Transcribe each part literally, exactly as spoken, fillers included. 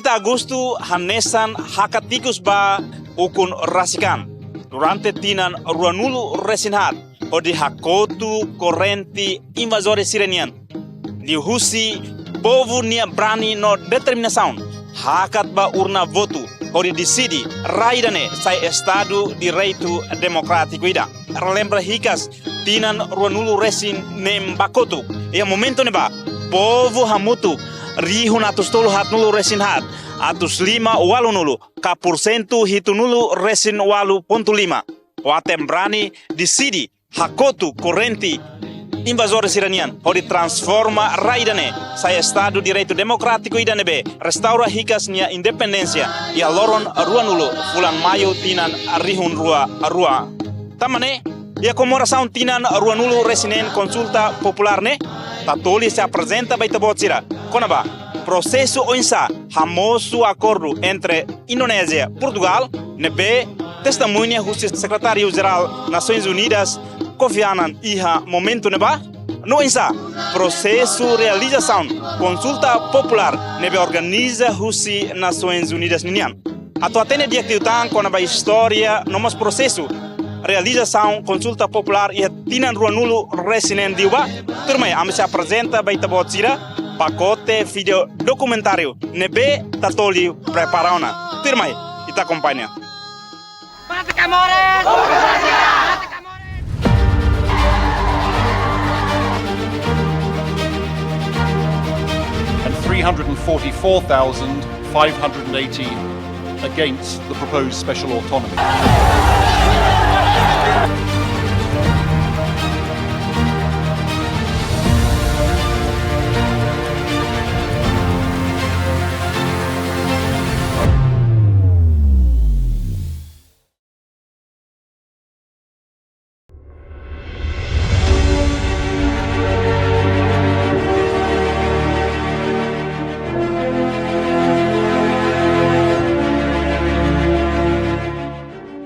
Agostu hanesan hakat ikus ba ukun rasik an durante tinan ruanulu resin haat, hodi hakotu korrente invazór sira-nian, liuhusi povu nia brani no determinasaun, hakat ba urna votu, hodi deside rai ida-ne'e sai Estadu Direitu Demokrátiku ida. Relembra hikas, tinan ruanulu resin neen ba kotuk, iha momentu ne'ebá, povu hamutuk rihun atus tolu haatnulu resin haat, atus lima ualunulu, ka porsentu hitunulu resin ualu pontu lima, ho aten brani deside hakotu korrente invazór sira-nian, hodi transforma rai ida-ne'e sai Estadu Direitu Demokrátiku ida ne'ebé restaura hikas nia independénsia iha loron ruanulu fulan Maiu tinan rihun rua rua. Tanba ne'e, iha komemorasaun tinan ruanulu resin neen konsulta populár ne'e, Tatoli sei aprezenta ba ita-boot sira kona-ba prosesu oinsá hamosu akordu entre Indonézia, Portugál, ne'ebé testemuña husi Sekretáriu Jerál Nasoins Unidas, Kofi Annan, iha momentu ne'ebá, no oinsá prosesu realizasaun konsulta populár ne'ebé organiza husi Nasoins Unidas ninian. Atu hatene di'ak liután kona-ba istória no mós prosesu realizasaun konsulta populár iha tinan ruanulu resin neen liubá, tuirmai ami sei aprezenta ba ita-boot sira pakote vídeo dokumentáriu ne'ebé Tatoli prepara ona. Tuirmai, ita akompaña. Para Timores! And three hundred and forty-four thousand five hundred and eighty against the proposed special autonomy.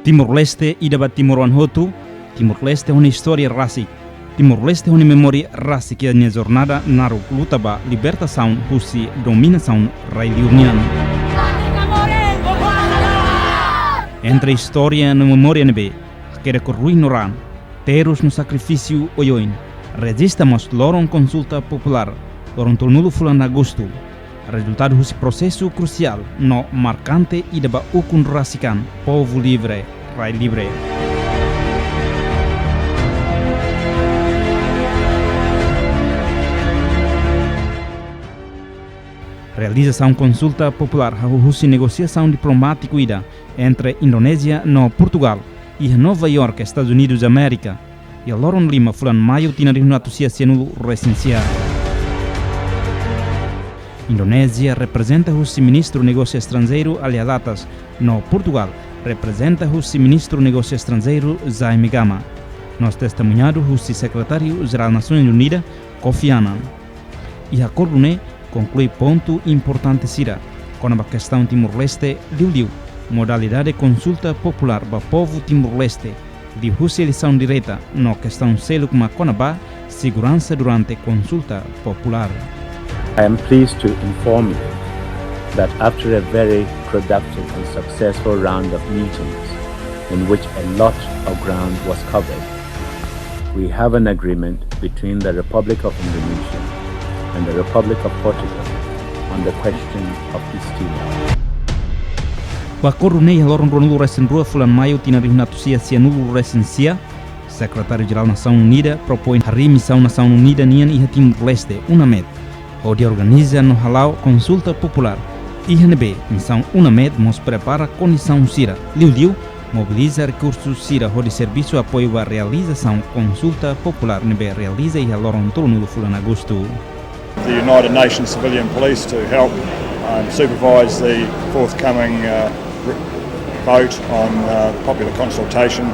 Timor-Leste ida ba timoroan hotu, Timor-Leste ho nia istória rasik, Timor-Leste ho nia memória rasik iha nia jornada naruk luta ba libertasaun husi dominasaun rai-li'ur nian. Entre istória no memória ne'ebé hakerek ho ruin no raan, terus no sakrifísiu oioin, rejista mós loron konsulta populár, loron tolunulu fulan Agostu, rezultadu husi prosesu krusiál no markante ida ba ukun rasik an povu livre, rai livre. Realizasaun konsulta populár hahú husi negosiasaun diplomátiku ida entre Indonézia no Portugál iha Nova York, Estadus Unidus Amérika, iha loron lima fulan Maiu tinan rihun atus sia sianulu resin sia. Indonézia reprezenta husi Ministru Negósiu Estranjeiru Alia Latas, no Portugál reprezenta husi Ministru Negósiu Estranjeiru Jaime Gama, no testemuñadu husi Sekretáriu Jerál Nasoins Unidas, Kofi Annan. Iha akordu ne'e konklui pontu importante sira kona-ba kestaun Timor-Leste, liuliu modalidade konsulta populár ba povu Timor-Leste, liuhusi eleisaun direta, no kestaun seluk mak kona-ba seguransa durante konsulta populár. I am pleased to inform you that after a very productive and successful round of meetings in which a lot of ground was covered, we have an agreement between the Republic of Indonesia and the Republic of Portugal on the question of East Timor. Ba akordu ne'e iha loron ruanulu resin rua fulan Maiu tinan rihun atus sia sianulu resin sia, Sekretáriu Jerál Nasoins Unidas propoin harii misaun Nasoins Unidas nian iha Timor-Leste, UNAMET, hodi organiza no hala'o konsulta populár. Iha ne'ebé misaun UNAMET mós prepara kondisaun sira, liuliu mobiliza rekursu sira hodi servisu apoiu ba realizasaun konsulta populár ne'ebé realiza iha loron tolunulu fulan Agostu. The United Nations Civilian Police to help, um, supervise the forthcoming, uh, re-, vote on, uh, popular consultation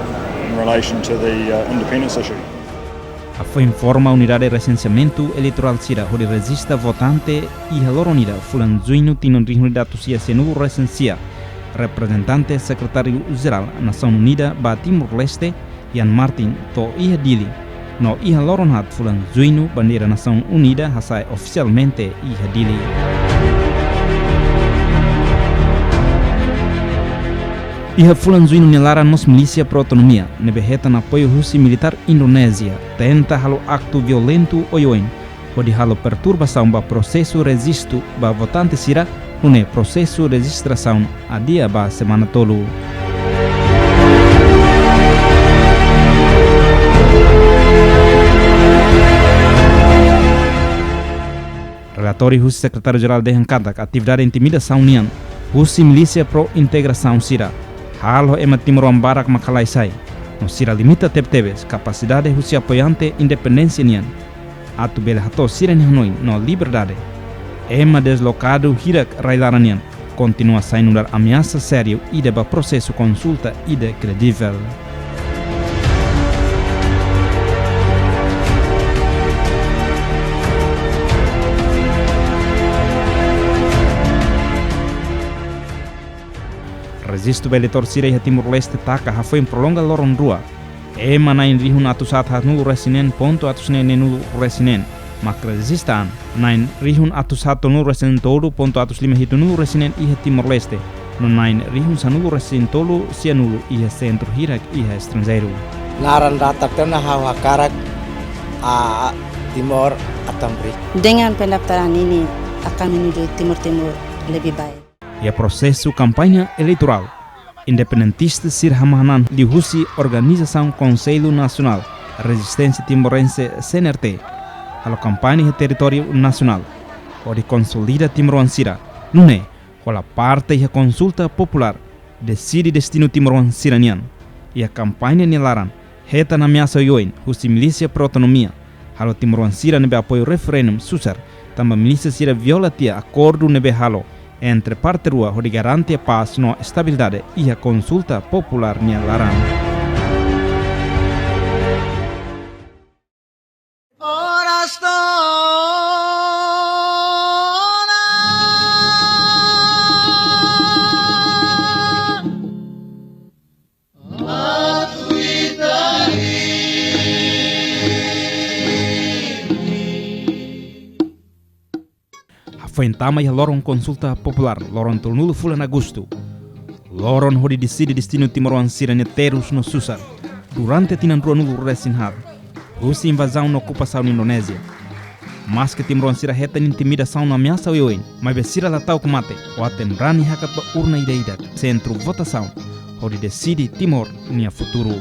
in relation to the, uh, independence issue. Hafoin forma unidade resensiamentu eleitorál sira hodi rejista votante iha loron ida fulan Juñu tinan rihun ida atus sia sianulu resin sia, reprezentante Sekretáriu Jerál Nasoins Unidas ba Timor-Leste, Ian Martin, to'o iha Dili. No iha loron haat fulan Juñu bandeira Nasoins Unidas hasa'e ofisialmente iha Dili. Iha fulan Juñu nia laran mós milísia pro-autonomia, ne'ebé hetan apoiu husi militár Indonézia, tenta halo aktu violentu oioin, hodi halo perturbasaun ba prosesu rejistu ba votante sira, nune'e prosesu rejistrasaun adia ba semana tolu. Relatóriu husi Sekretáriu Jerál dehan katak atividade intimidasaun nian husi milísia pro-integrasaun sira halo ema timoroan barak mak halai sai, no sira limita tebetebes kapasidade husi apoiante independénsia nian atu bele hato'o sira-nia hanoin no liberdade. Ema deslokadu hirak rai-laran nian kontinua sai nu'udar ameasa sériu ida ba prosesu konsulta ida kredivel. Rejistu ba eleitór sira iha Timor-Leste taka hafoin prolonga loron rua. Ema na'in rihun atus haat haatnulu-resin-neen pontu atus neen neenulu-resin-neen mak rejista an, na'in rihun atus haat tolunulu-resin-tolu pontu atus lima hitunulu-resin-neen iha Timor-Leste, no na'in rihun sanulu-resin-tolu sianulu iha sentru hirak iha estranjeiru. Naran datak tena ha'u hakarak a Timor Atamrik. Dengan pendaftaran ini akan menuju Timor Timur lebih baik. Iha prosesu kampaña eleitorál, independentista sira hamahan an liuhusi organizasaun Konsellu Nasionál Rezisténsia Timorense, C N R T, halo kampaña iha territóriu nasionál, hodi konsolida timoroan sira, nune'e hola parte iha konsulta populár, deside destinu timoroan sira nian. Iha kampaña nia laran, hetan ameasa oioin husi milísia pro-autonomia, halo timoroan sira ne'ebé apoiu referendum susar, tanba milísia sira viola tiha akordu ne'ebé halo entre parte rua hodi garante pás no estabilidade iha konsulta populár nia laran. Horas to'o ona. Hafoin tama iha loron konsulta populár, loron tolunulu fulan Agostu. Loron hodi deside destinu timoroan sira-nia terus no susar durante tinan ruanulu-resin-haat, husi invazaun no okupasaun Indonézia. Maske timoroan sira hetan intimidasaun no ameasa oioin, maibé sira la ta'uk mate, no aten rani hakat ba urna ida-idak, sentru votasaun, hodi deside Timor nia futuru.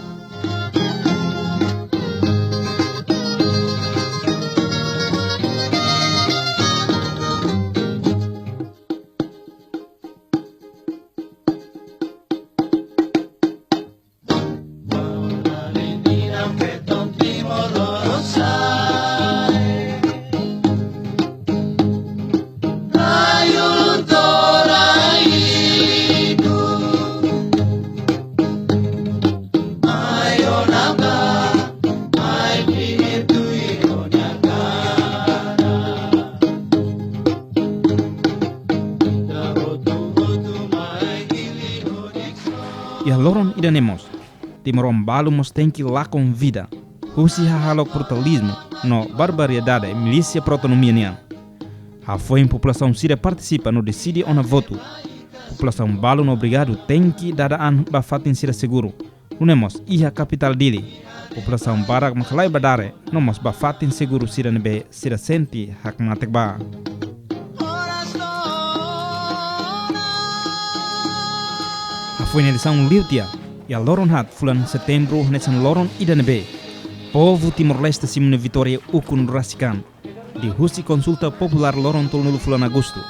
Iha loron ida-ne'e mós, timoroan balu mós tenke lakon vida husi hahalok brutalizmu no barbaridade milísia pro-autonomia nian. Hafoin populasaun sira partisipa no deside ona votu, populasaun balu no obrigadu tenke dada an ba fatin sira seguru. Nune'e mós iha kapitál Dili, populasaun barak mak halai ba dare no mós ba fatin seguru sira ne'ebé sira sente hakmatek ba. Hafoin eleisaun liu tiha, iha loron haat fulan Setembru, hanesan loron ida ne'ebé povu Timor-Leste simu nia vitória ukun rasik an, liuhusi konsulta populár loron tolunulu fulan Agostu,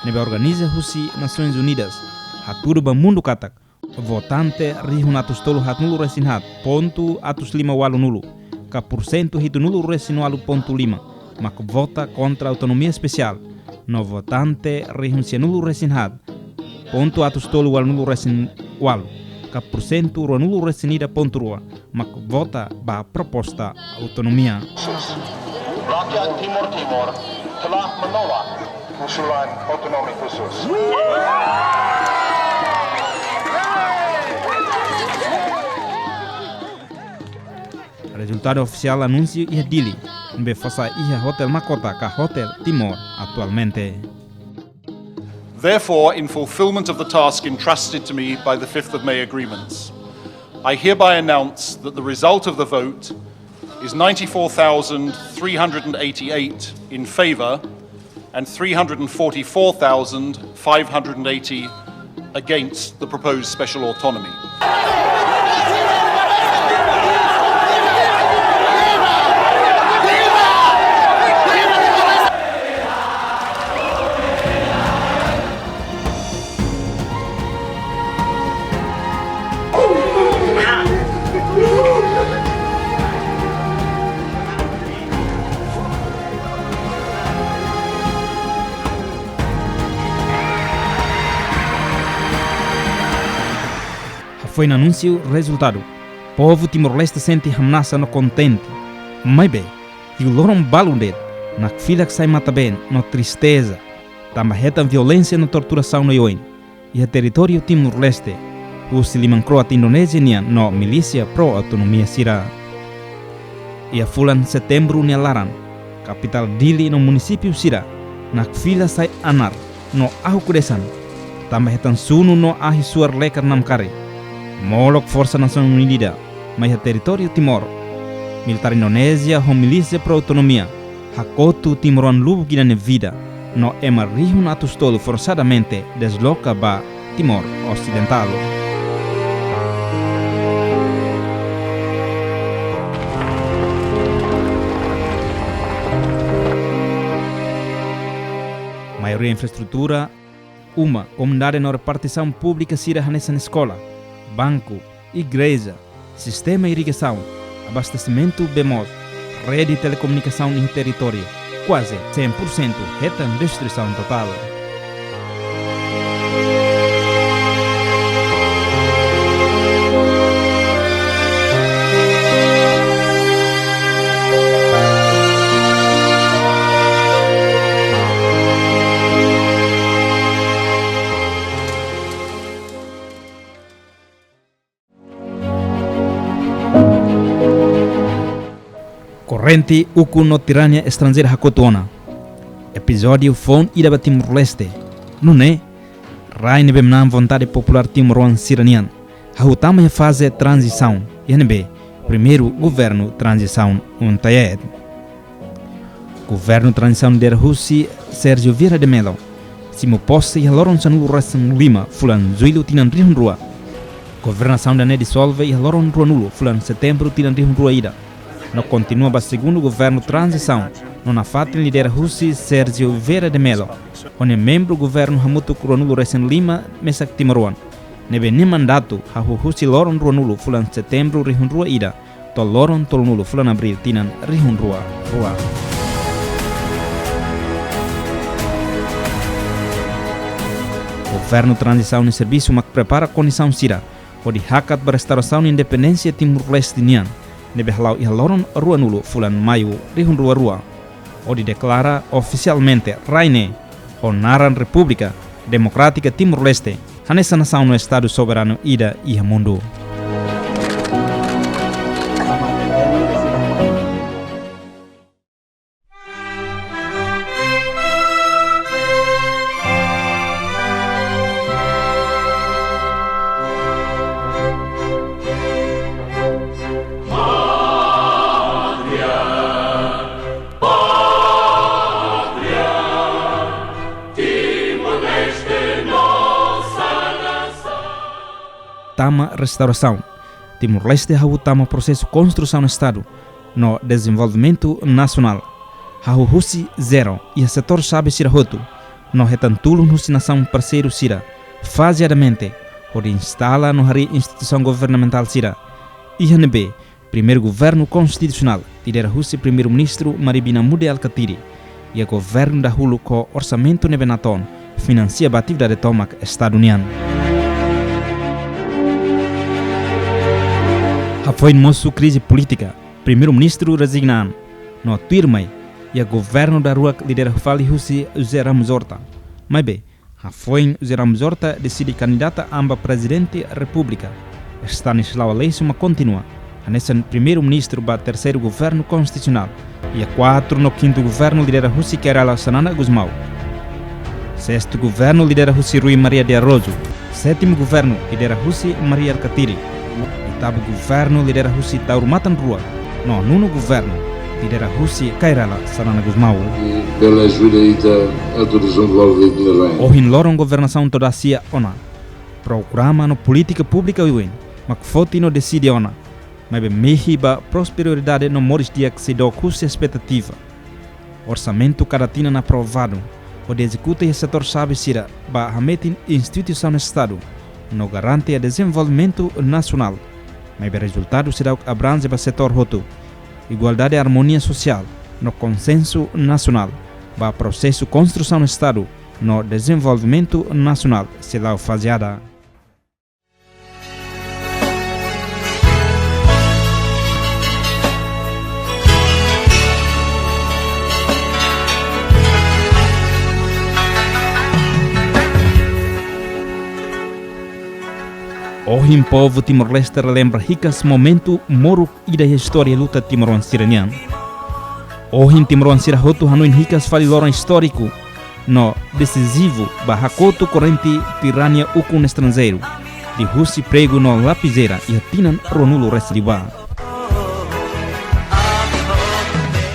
ne'ebé organiza husi Nasoins Unidas, hatudu ba mundu katak votante rihun atus tolu haatnulu-resin-haat pontu atus lima ualunulu, ka pursentu hitunulu-resin-ualu pontu lima, mak vota kontra autonomia espesiál, no votante rihun sianulu-resin-haat pontu atus tolu ualunulu-resin-ualu, ka pursentu ruanulu-resin-ida pontu rua, mak vota ba proposta autonomia. Rakyat Timor Timur telah menolak usulan otonomi khusus. Rezultadu ofisiál anunsiu iha Dili, ne'ebé fó sai iha Hotel Mahkota ka Hotel Timor atualmente. Therefore, in fulfillment of the task entrusted to me by the fifth of May agreements, I hereby announce that the result of the vote is ninety-four thousand three hundred and eighty-eight in favor and three hundred and forty-four thousand five hundred and eighty against the proposed special autonomy. Hafoin anunsiu rezultadu, povu Timor-Leste sente hamnasa no kontente. Maibé, iha loron balun de'it, nakfilak sai matan-been no tristeza, tanba hetan violénsia no torturasaun oioin iha territóriu Timor-Leste, husi liman kro'at Indonézia nian no milísia pró-autonomia sira. Iha fulan Setembru nia laran, kapitál Dili no munisípiu sira nakfilak sai anar no ahu kudesan, tanba hetan sunu no ahi-suar lekar namkari. Molok Forsa Nasaun Unida mai iha territóriu Timor, militár Indonézia ho milísia pró-autonomia hakotu timoroan lubuk ida nia vida, no ema rihun atus tolu forsadamente desloka ba Timor Osidentál. Maioria infraestrutura, uma, komunidade no repartisaun públika sira hanesan eskola, banku, igreja, sistema irrigasaun, abastesimentu bee moos, rede telekomunikasaun iha territóriu, kuaze cem por cento hetan destruisaun totál. Korrente ukun no tirania estranjeira hakotu ona. Epizódiu foun ida ba Timor-Leste. Nune'e, rai ne'ebé manán vontade populár timoroan sira-nian, hahú tama iha faze tranzisaun, iha ne'ebé primeiru governu tranzisaun UNTAED. Governu tranzisaun lidera husi Sérgio Vieira de Mello simu pose iha loron sanulu resin lima fulan Jullu tinan rihun rua. Governasaun ida-ne'e disolve iha loron ruanulu fulan Setembru tinan rihun rua ida, no kontinua ba segundu governu tranzisaun, no nafatin lidera husi Sérgio Vieira de Mello, ho nia membru governu hamutuk ruanulu resin lima mesak timoroan, ne'ebé nia mandatu hahú husi loron ruanulu fulan Setembru rihun rua ida to'o loron tolunulu fulan Abríl tinan rihun rua rua. Governu tranzisaun nia servisu mak prepara kondisaun sira hodi hakat ba restaurasaun independénsia Timor-Leste nian, ne'ebé hala'o iha loron ruanulu fulan Maiu rihun rua rua, hodi deklara ofisialmente rai ne'e ho naran Repúblika Demokrátika Timor-Leste, hanesan nasaun no estadu soberanu ida iha mundu. Tama restaurasaun, Timor-Leste hahú tama prosesu konstrusaun estadu no dezenvolvimentu nasionál. Hahú husi zero iha setór xave sira hotu, no hetan tulun husi nasaun parseiru sira fazeadamente, hodi instala no harii instituisaun governamentál sira. Iha ne'ebé primeiru governu konstitusionál lidera husi Primeiru-Ministru Mari Bina Mode Alkatiri, iha governu dahuluk ho orsamentu ne'ebé natoon, finansia ba atividade tomak estadu nian. Hafoin mosu krize polítika, Primeiru-Ministru rezigna an, no tuirmai iha governu daruak lidera fali husi José Ramos Horta. Maibé, hafoin José Ramos Horta deside kandidata an ba Prezidente Repúblika, Stanislau Aleixo mak kontinua hanesan Primeiru-Ministru ba terseiru governu konstitusionál, iha kuatru no kintu governu lidera husi Kay Rala Xanana Gusmão. Sestu Governu lidera husi Rui Maria de Araújo, Sétimu Governu lidera husi Mari Alkatiri, Oitavu Governu lidera husi Taur Matan Ruak, no Nonu Governu lidera husi Kay Rala Xanana Gusmão. Bela ajuda ita atu dezenvolve Guiné-Bissau. Ohin loron governasaun toda sia ona programa no polítika públika oioin mak foti no deside ona, maibé mehi ba prosperidade no moris di'ak seidauk husi espetativa. Orsamentu kada tinan aprovadu hodi ezekuta iha setór xave sira ba hametin instituisaun Estadu no garante dezenvolvimentu nasionál. Maibé rezultadu seidauk abranje ba setór hotu. Igualdade, armonia sosiál no konsensu nasionál ba prosesu konstrusaun Estadu no dezenvolvimentu nasionál sei la'o fazeada. Ohin povu Timor-Leste relembra hikas momentu moruk ida iha istória luta timoroan sira-nian. Ohin timoroan sira hotu hanoin hikas fali loron istóriku no desizivu ba hakotu korrente tirania ukun estranjeiru liuhusi pregu no lapizeira iha tinan ruanulu resin liubá.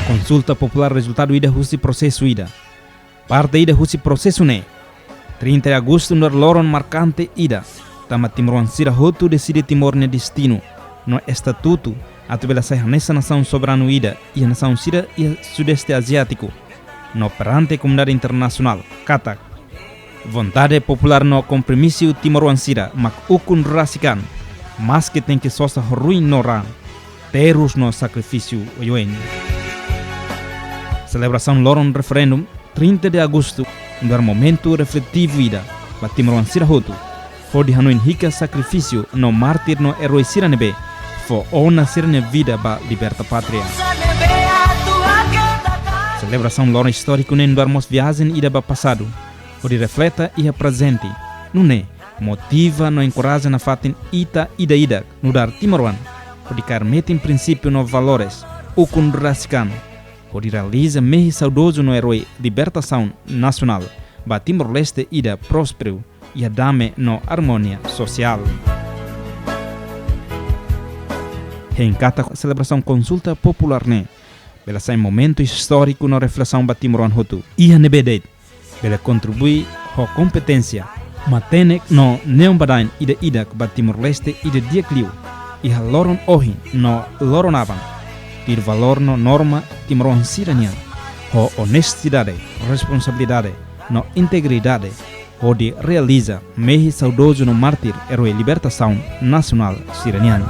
Konsulta populár rezultadu ida husi prosesu ida. Parte ida husi prosesu ne'e, trinta de agostu nu'udar loron markante ida, tanba timoroan sira hotu deside Timor nia destinu no estatutu atu bele sai hanesan nasaun soberanu ida iha nasaun sira iha Sudeste Aziátiku no perante komunidade internasionál katak vontade populár no kompromisu timoroan sira mak ukun rasik an, maski tenke sosa ho ruin no raan, terus no sakrifísiu oioin. Selebrasaun loron referendu trinta de agostu nu'udar momentu refletivu ida ba timoroan sira hotu, hodi hanoin hikas sakrifísiu no mártir no erói sira ne'ebé fó ona sira-nia vida ba liberta pátria. Selebrasaun loron istóriku ne'e nu'udar mós viajen ida ba pasadu, hodi refleta iha prezente, nune'e motiva no enkoraja nafatin ita ida-idak nu'udar timoroan, hodi kaer metin prinsípiu no valores ukun rasik an, hodi realiza mehi saudozu no erói libertasaun nasionál ba Timor-Leste ida prósperu iha dame no armonia sosiál. Hein katak selebrasaun konsulta populár ne'e bele sai momentu istóriku no reflesaun ba timoroan hotu. Iha ne'ebé de'it bele kontribui ho kompeténsia, matenek no neon-badaen ida-idak ba Timor-Leste ida di'ak liu iha loron ohin no loron aban, tuir valór no norma timoroan sira-nian, ho onestidade, responsabilidade no integridade, hodi realiza mehi saudozu no mártir erói libertasaun nasionál sira-nian.